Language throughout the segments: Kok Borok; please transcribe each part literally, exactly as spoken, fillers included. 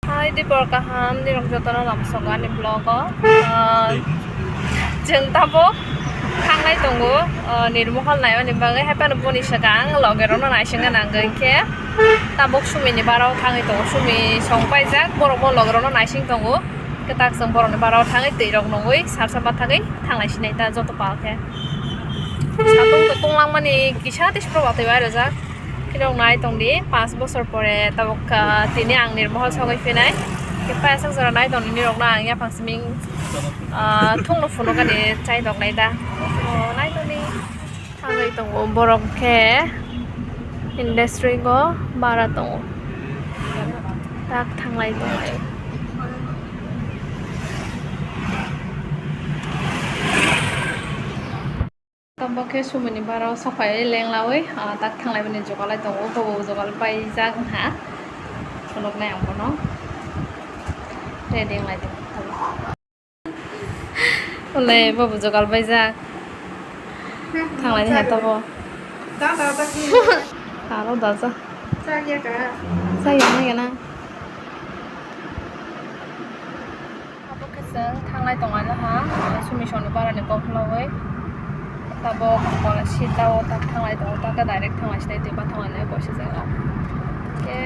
Hai, dipor kaham, nirok jotono lamsogo ani vlog o. Ah, chwng tabuk thanglai tongo, ah, Nirmohol naimani bagwi, haphano boni swkang logerokno naisingna nangwi khe tabuk Sumini barao thangwi tongo, Sumi song paijak, borokbo logerokno naising tongo. Kwtak chwng borokni barao thangwi twi rok nungwi sarsa bathagwi thanglai sinai ta joto pal khe. Satung to tong langmani kisa tei sipro watwi bai rwjak. Kheno nai tong di, panch bochor pore tabuk, ah, tini ang Nirmohol sogwi phinai. Khe paisa jora nai tong di nirokno ang yaphang siming, ah, thungno phunukani chai tong nai da. O nai tong di. Thangwi tongo borok khe industry go bara tongo. Tak thanglai tonglai. Tabuk khe Sumini barao sophai lenglawi, ah, tak thanglai bini jogalai tongo, bobo jogal paijak wngkha. Phunuknai ang bono. Ready wnglai tongo. Ole, bobo jogal paijak. Thanglai ni hata bo. Da, da, da, ki. Aro da ja. Sa ya ka. Sa ya ni gana. Abo khe chwng thanglai tonglaina ha, Sumi songni barani kok khwlaui. Tabuk kola sita o tak thanglai tongo, tak direct thanglai sinai twi ba thanglai nai koisa jaga. Khe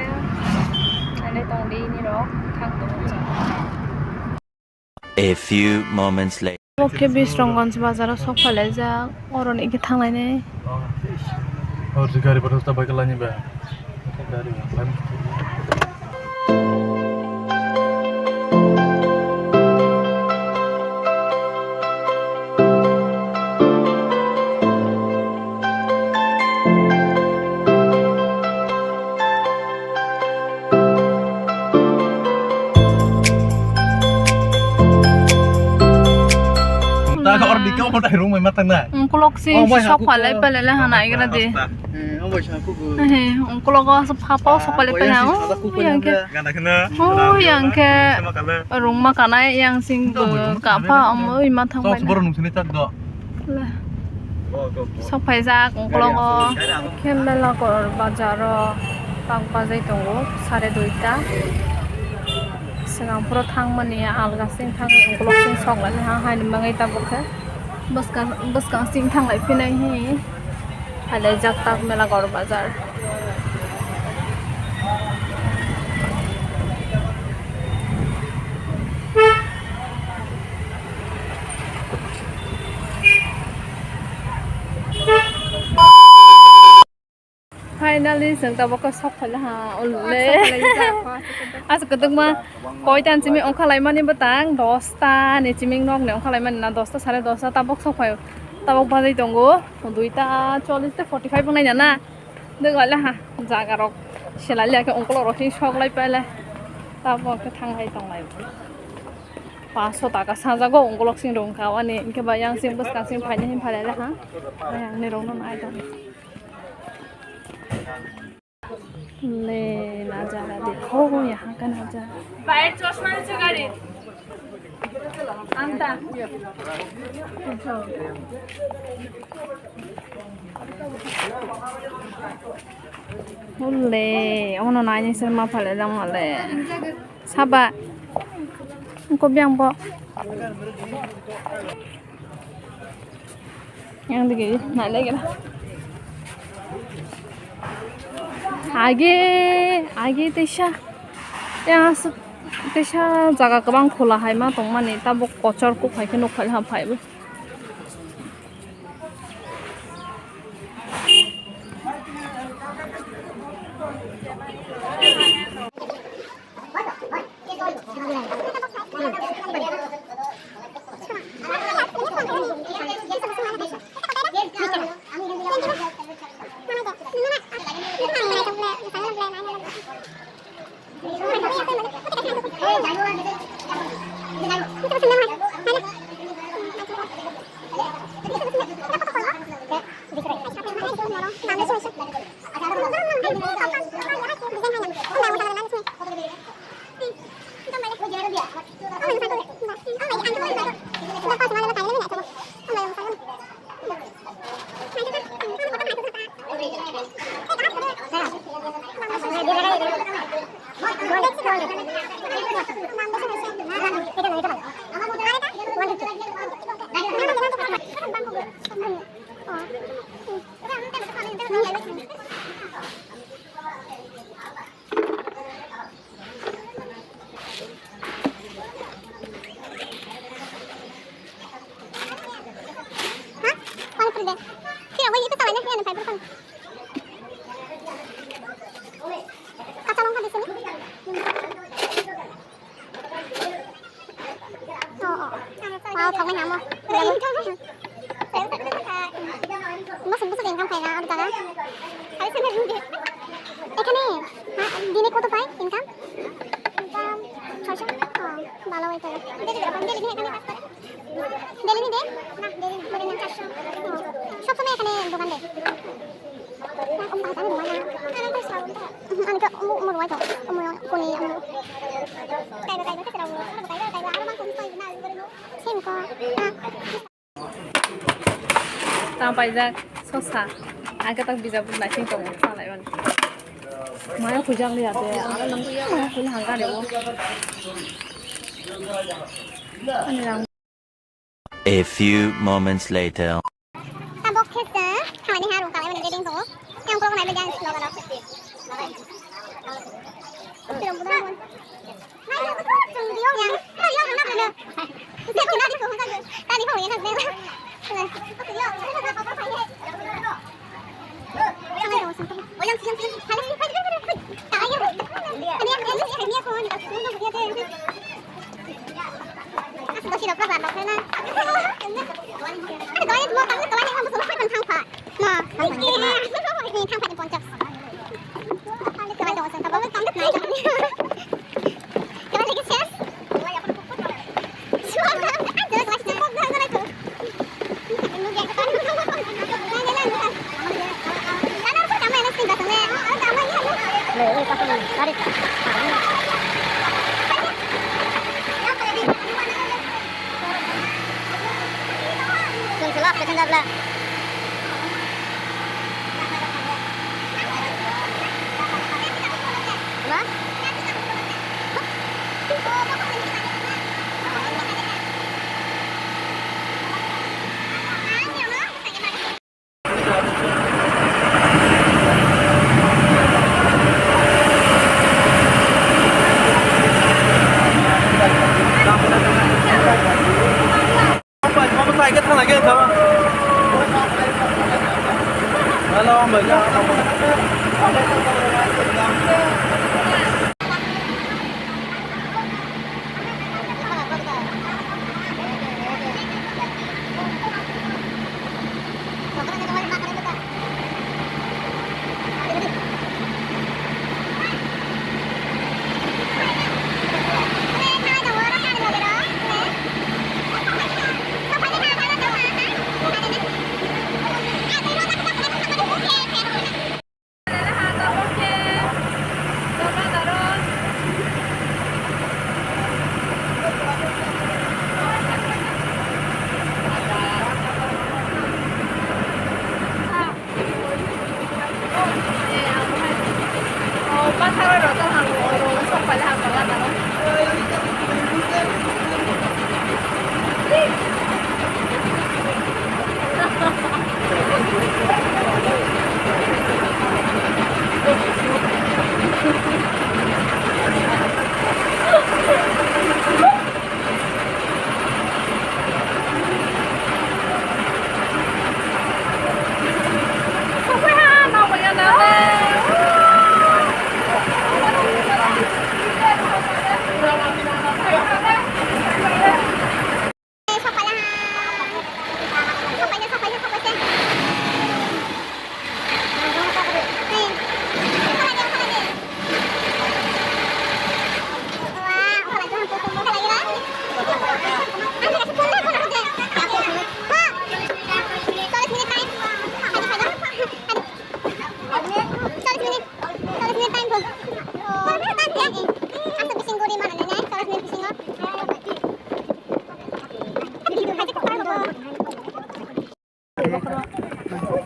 ani tong di nirok thang tongo chwng. A few moments later. Oke, Bisramganj bazaro sok phailaijak, oroni khe thanglainai. Or gari pada sta bike lani ba. Gari ba. Ta or di kau mo dai rung mai matang na. Ungkulok si sok phalai phalai le hana igra de. Ungkulok o sok phalai phalai o yang khe. O yang khe rung ma kanai yang sing kapha omo oi ma thang bai. Sok phaijak ungkulok o. Khe Melakor bazar o tak bajai tongo, sare duita. Swkang phuru thangmani alga sing thangwi ungkulok sing sok laini ha haini bagwi tabuk khe bwskang, bwskang sing thanglai phinai hi. Phailai jak tak Melakor bazar. Finally, chwng tabuk khe sok phaila ha, ulule. Asa kwdwkma, koitan simi ongkhalaimani bwtang, dosta ni simi nokni ongkhalaimani na, dosta sare dosta tabuk sok phai, tabuk bajai tongo, duita chollish tei forty five wngnai na na. Dwgwlai ha, jaga rok selai liya khe ungkulok rok sing sok lai pailai. Tabuk khe thanglai tonglai. Panch sho taka sajago ungkulok sing rung kha ani, hwnkhe ba yang sing bwskang sing phaini hin phalai le ha. Ayang ni rok no nai tong. Le nazara dekho, yahan ka nazara. Bhai, chosma niche gari. Anta. Ulle, ono nai ni sir ma phalai jang male. Saba. Ko biang bo. Yang digi nai lagi na. Age, age teisa. Yang teisa jaga kwbang khola hai ma tongmani, tabuk kochor kuk hai khe nuk phai ha phai bo. Ha? Pani puri de. Kira wani itu salai na, kira na fiber pan. Kacha longkha di sini. Oh, oh. Wow, thangwi namo. Busuk busuk income khaina, aro jaga. এখানে, হ্যাঁ, দিনে কত পায় income? Income ছয়শো। ও, ভালো হয় তাহলে। Daily, daily, daily, এখানে কাজ করে? ডেলি নি দেয়? না, ডেলি না, ডেলি না, চারশো। ও, সবসময় এখানে দোকান দেয়? না, কম দামে দোকান না। না, না, কম দামে। হুম, আমি তো উম, উম, রোয়াই তো, উম, কোনি, উম। তাই না, তাই না, তাই না, আরো মাংস নিতে পারি না, আমি বলি, না। সেম কো। হ্যাঁ। Tang paijak sosa. Ang khe tak bijap naising tongo, salai mani. Maya khuijak liya de, aro nang maya khuina hangkha de bo. Ani rang. A few moments later. Tabok khe se, hamani harung kalai mani reading tongo. Yang ukulok naibe jang slogan rok. Yang buda mon. Yang, yang, yang, yang, yang. Tadi kau yang nak.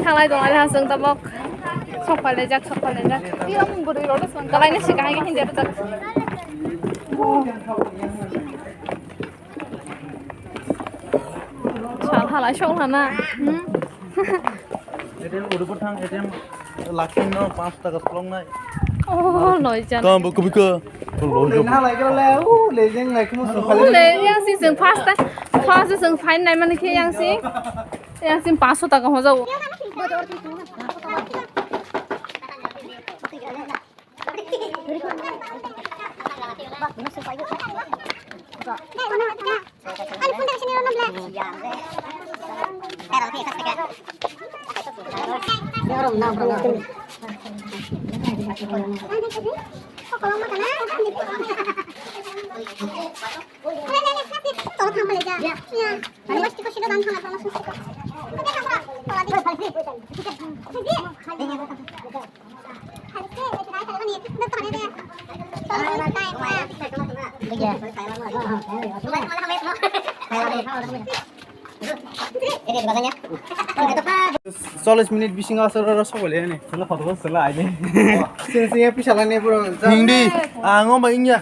Thanglai tong lai ha chwng tabok. Sok palaijak, sok palaijak. Kalai ni swkang hai khe hinjak jak. Sal halai song hana. Hmm? A T M uri bwthang, A T M lakhi no panch taka slongnai. Oh, loijan. Kam bo kubika. Loijan. Na lai kala, u le jeng lai kumu su. U le yang si jeng first time, first jeng fine nai mani khe yang si. Yang si panch taka hoja. Chollish minute bisingo aswk oro sokbailai ani. Chwla photo bo chwla aini. Sing sing ya pisa lani bro. Hindi. Ang o ba ingya.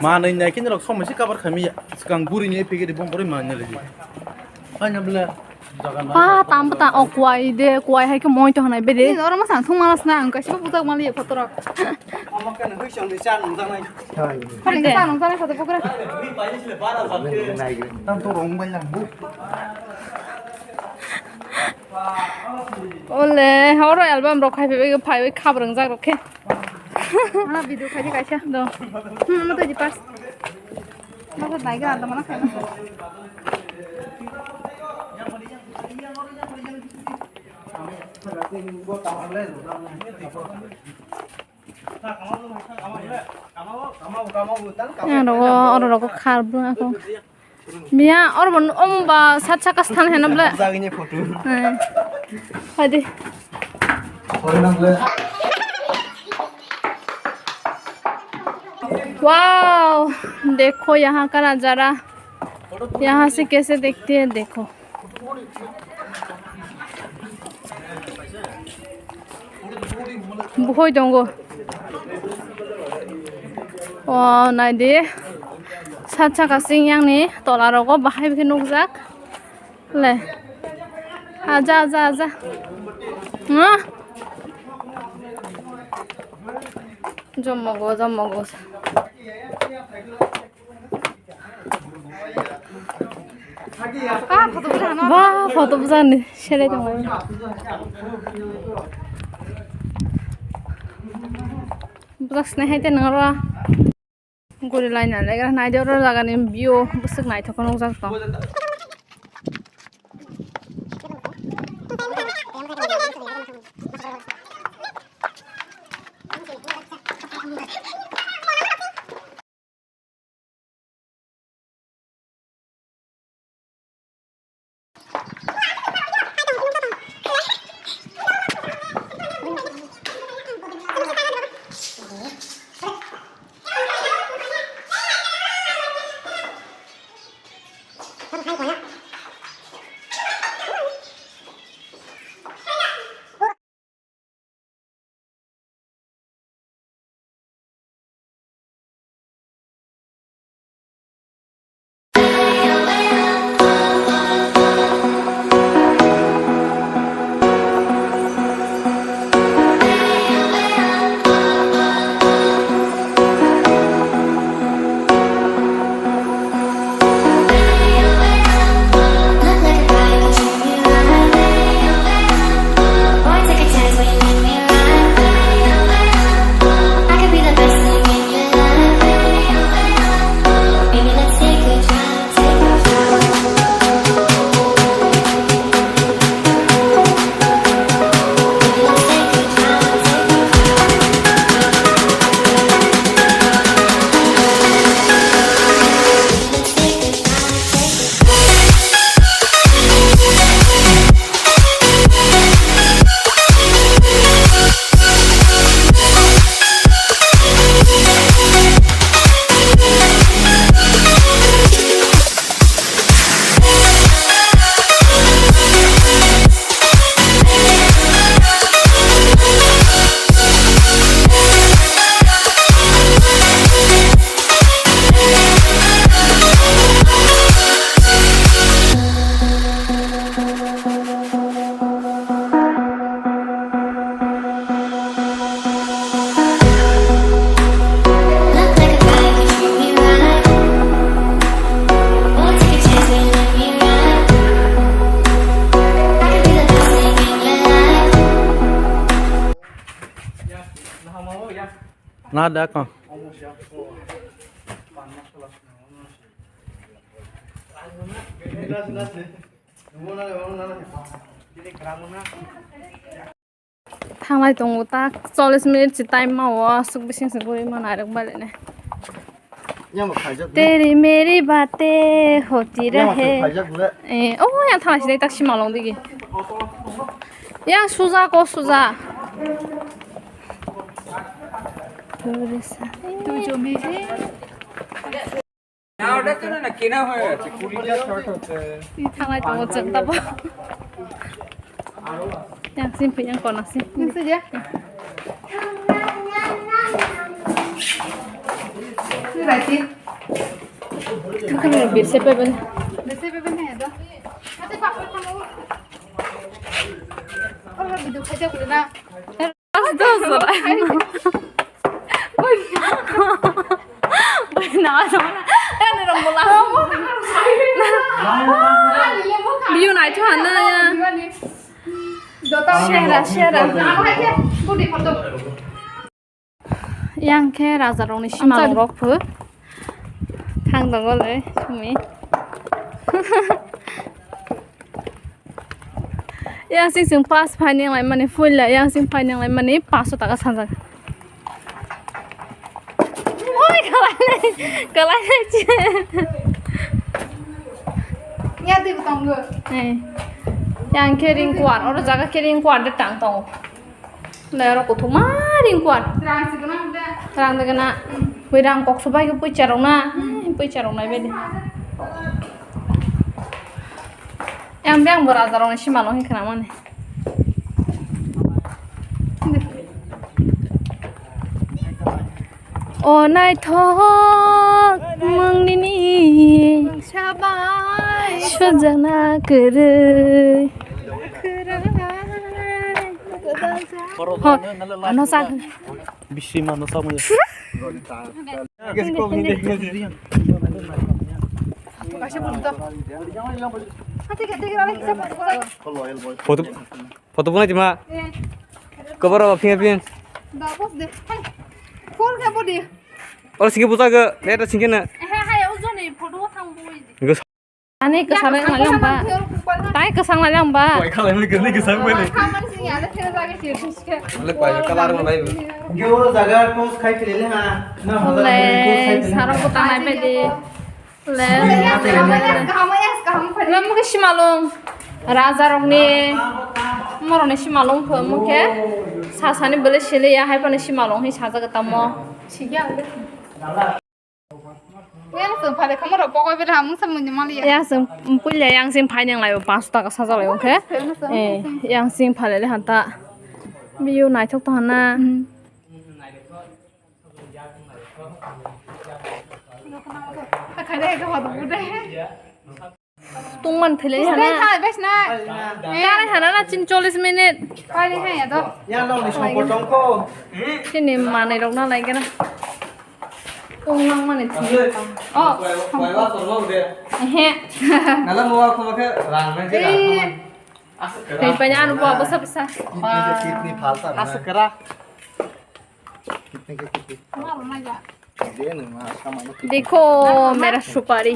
Manwi nai khe norok somoi se cover khaimya. Swkang guri ni pegedi bong boroi manwi nai. Ani bwle. Pa tam ta o kwai de, kwai hai khe moi to hanai bede. Oro ma sang thung manas na ang kaisa bujak mali photo rok. Omo khe hui song de cha nung janai. Hai. Pharing cha nung janai photo pokra. Tam to rong bai lang bu. Ole, oro album rok khai phai phai khabrang jak rok khe. Ana video khai di kaisa. Do. Hmm, ano to di pas. Masa dai ga da mana khai. Oro, oro rogo khar bwlwng ako. Miya, oro bo omo ba sat saka sthan heno ble. Jagini photo. Eh. Hadi. Sorry na ble. Wow, देखो यहाँ का नजारा, यहाँ से कैसे देखते हैं, देखो। Buhoi tongo. O, nai di. Sat saka sing yang ni tola rogo bahai bikhe nukjak. Le. Aja, aja, aja. Nga. Jomogo, jomogo. Ba, photo bujak ni selai tongo. Bujak sinai hai te nang ro. Guri laina legra nai de oro jaga ni view bwswk naithok khe nukjak tong. Na da ko. Thanglai tongo ta, chollish minute si time ma o, aswk bising se guri ma nairok bai le ne. Yang bo khaijak. Teri meri bate hoti rahe. Yang bo khaijak le. Eh, oh, yang thanglai si tak simalong digi. Yang suja ko suja. Thanglai tongo chwng tabo. Yang sini yang kona sih. Yang saja. Ini berarti. Tukang lebih siapa pun. Siapa pun ya tuh. Nanti pak kamu. Oh, lebih dulu aja boleh nak. Biu nai tu hana ya. Sera, sera. Yang khe raja rokni simalong rok phu. Thang tongo le sumi. Yang sing sing pass phai ning lai mani full la yang sing phai ning lai mani paso taka sanjak. Oi kalai nai kalai nai chi. Ya di tongo. Eh. Yang khe ring kuar oro jaga khe ring kuar de tang tongo. Lai oro kuthuma ring kuar. Rang si gana de. Rang de gana. Hui rang kok sobai ke pui charong na. Pui charong nai bede. Yang beng bo raja rong ni simalong hi khna mani. O naithok mung nini. Sabai. Sujana kwrwi. Ho, ano sa. Bisi mano sa mo. Photo, photo bunai tima. Cover apa ping ping. Oro singke buta ke, leta singke na. Ani kwchang lai lang ba. Tai kwchang lai lang ba. Koi khalai ni gani kwchang bai ni. Lek bai kalar mo bai. Goro jaga post khai kile ha. Na hola post khai kile. Sarok ko tanai bai de. Le. Lam ke simalong. Raja rok ni. Moro ni simalong pho mo ke. Sasani bele sele ya hai pa ni simalong hi saja tamo. Yang sing phale khamoro pokoi bela hamung samung ni mali ya. Yang sing puila yang sing phai nang lai paanch taka saja lai oke. Eh, yang sing phale le hanta. Biu naithok to hana. Akhai dai ka hodo bude. Tungman thele hana. Kare hana na chin chollish minute. Kare ha ya do. Ya no ni song potong ko. Sini manai rok na lai gana. Tunglang mani thele. Oh. Ehe. Nala mo ko ke rang na ke rang. Tei pa anu po basa basa. Kidney phal ta. Asakara. देखो मेरा सुपारी।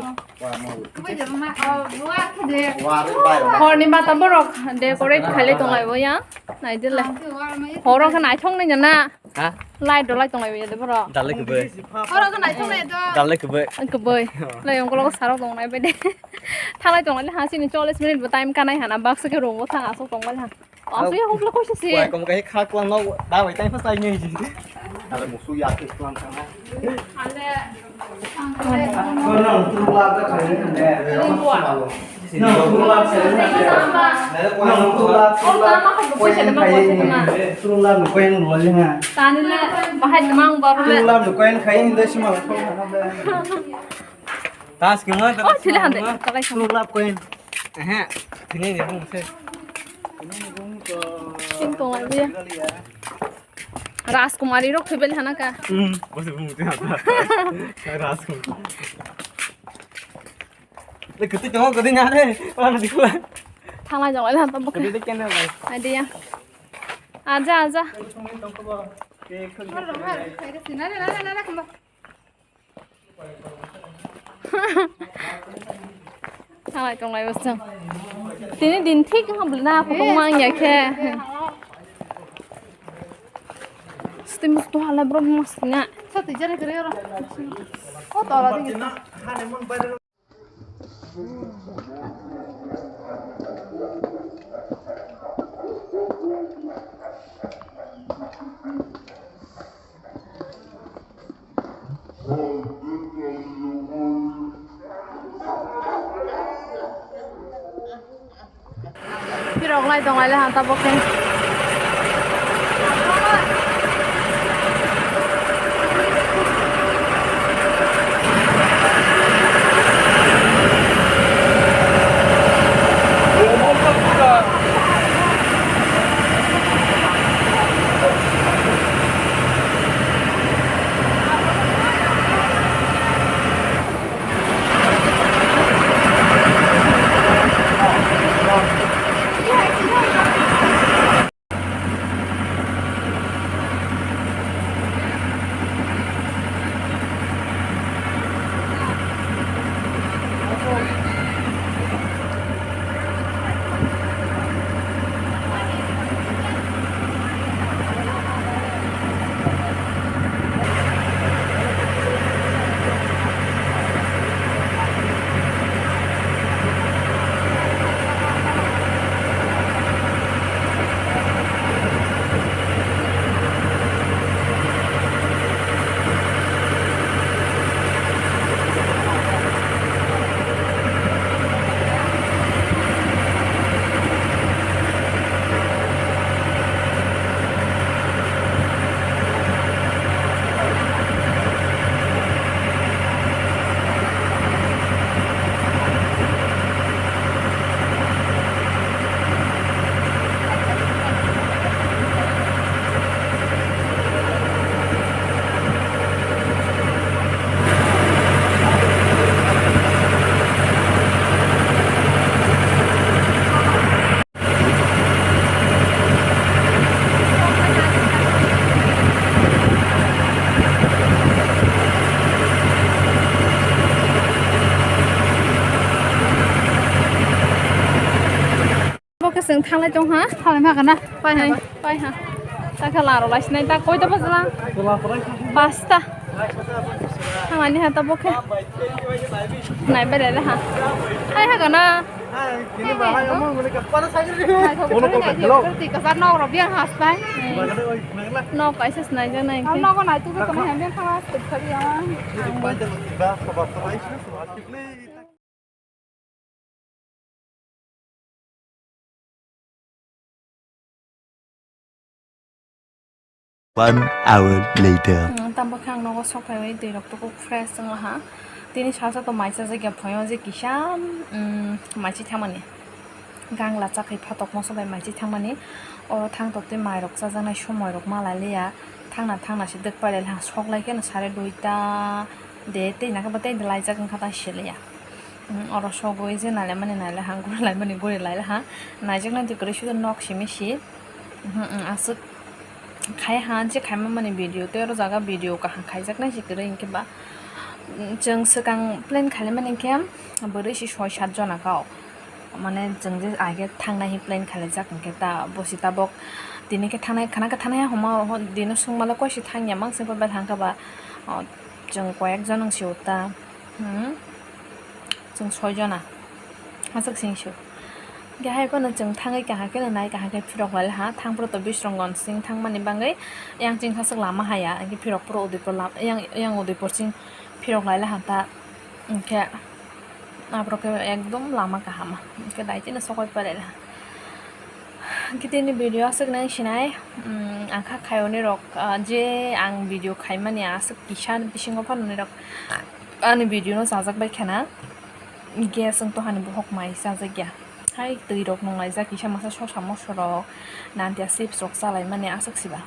Horni mata borok decorate khailai tonglai bo ya. Naidi le. Horo khe naithok nai na. Ha? Light rok lai tonglai bo ya de borok. Dalai keboi. Horo khe naithok nai do. Dalai keboi. Keboi. Lai ongkologo sarok tongnai bai de. Thalai tonglai ha sini chollish minute bo time kanai hana baksa khe room o thang asok tonglai ha. Asli hopla koisa si. Wai kom kai kha klang no da wai tai phasai ngai ji. Ada musu ya ke klang kang. Ko nang tu la da khai ne. Nang tu la khai ne. Nang tu la tu la. Ko yang khai ne. Tu la no ko yang lo le na. Tani le bahai tamang baru le. Tu la no ko yang khai ne da si ma ko na da. Tas kema. Oh, thile hande. Kalai sama. Tu la ko yang. Ehe, thini ni bung se. Sing tong lai biya. Rajkumari rok thubel hana ka. Hmm, bose bung te hata. Rajkumari. Le kutu tong ko din ale. Wala dikla. Thanglai jong lai hanta bok. Kutu de kena lai. Ai dia. Aja, aja. Thanglai tonglai bo chwng. Tini din thik wngkha bwlwi na, kotongma wngya khe. Sitwmung to hala borok mosna. Sa twijani kwrwi oro. O tola digi. Pirok lai tong lai le hanta bo khe. Bo khe chwng thanglai tong ha. Thanglai ma kana? Pai ha. Hai, pai ha. Ta khe laro lai sinai ta koi ta bajla? Pasta. Thanglai ni ha ta bo khe. Nai bai lai ha. Hai ha kana? Hai, kini ba hai, omong muni ka para sai. Hai, ko ko hello. Ti ka sar nok ro biang has pai. Nok kaisa sinai ja nai. Nok nai tu ko na hem biang thangla tu khari ya. Ba ba ba. One hour later. Tamo khe ang nogo sok phaiwi twi rok tuku fresh wngla ha. Tini salsa to mai chajak ya phoyo je kisa, mm, maichi thangmani. Gangla chakhai phatok moso bai maichi thangmani. Oro thang tok tei mai rok chajaknai somoi rok ma lai liya. Thangna thangna se dwk pai lai ha. Sok lai khe no sare duita de tei na khe bo tei laijak wngkha ta siliya. Oro sogwi je nailaimani naila ha, gurilaimani gurilaila ha. Naijaknai twi kwrwi sudo nok simi si. Aswk khai ha, je khaima mani video tei oro jaga video kaham khaijaknai si kwrwi hinkhe ba. Chwng swkang plan khailaimani hinkhe bwrwi si soi sat jona kau. Mane chwng je age thangnai hi plan khailaijak hinkhe ta bosi tabok tini khe thangnai khana khe thangnai homa dino swngmale koisi thangya mang se bai thangkha ba. Chwng koyek jon wngsi o ta. Hmm. Chwng soi jona. Aswk sing su. Khe hai phano chwng thangwi kaham khe nai kaham khe phirok lai ha. Thang phuru to Bisramganj sing thangmani bagwi yang ching saswk lama haya. Hwnkhe phirok phuru Udaipur lam-, yang, yang Udaipur sing phirok lai ha ta. Hwnkhe aborok khe ekdom lama kaham. Hwnkhe dai chini sokoi pore ha. Kitini video aswk nang sinai, mm, ang kha khaiyoni rok, ah, je ang video khaimani aswk kisa bisingo phano nirok ani video no chajak bai khana. Gas wng tohani bohok mai chajak ya. Hai twi rok nung laijak kisa masa sosa moso rok, nantia chips rok chalaimani aswk siba.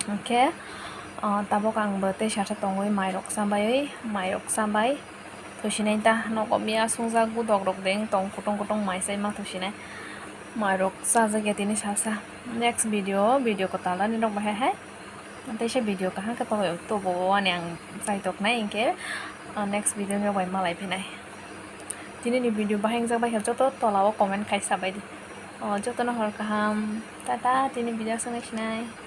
Hwnkhe, ah, tabok ang bo tei sasa tongwi mai rok chabai, mai rok chabai. Thusinai ta nogo miya sungjak budok rok deng tong kutung kutung mai sai ma thusinai. Mai rok chajak ya tini sasa. Next video, video kwtal ani rok bahai hai. Teisa video kaham khe phaio, tobo ani ang chaitok nai hinkhe, ah, next video no bai malai phinai. Tini ni video bahai wngjak bai khe joto tola o comment khai sabai di. Oh, joto no hor kaham. Tata, tini video aswk nai sinai.